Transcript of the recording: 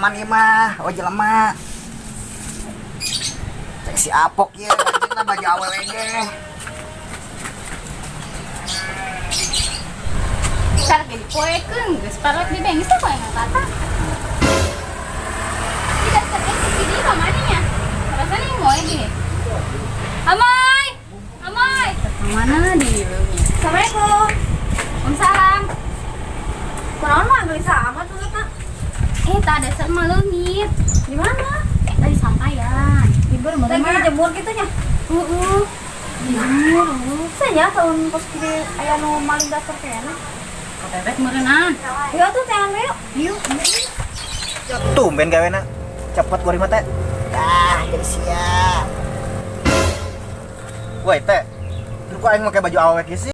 Aman ieu mah, oh jelema. Cek si Apok ieu bajuna baju awewe ge. Karek ge dipoekeun, geus parek di bengis teh poe kata. Tidak teh si di ka mana nya? Rasanya moe ge. Amoy! Amoy! Mana di leunya? Assalamualaikum. Waalaikumsalam. Kunaon mah gelisah amat maksudna? Eh, tak ada dasar mah leungit. Di mana? Tadi sampaian. Lagi dijemur gitu nya. Heeh. Dijemur, heuh. Saya tahun pas gede aya nu maling daster kayaknya. Kepepet meureunaan. Ya tuh teangan we yuk. Yuk. Tumben gawena. Cepet gua teh. Dah, jadi siap. Woi teh. Lu kok aing make baju awewe kieu sih?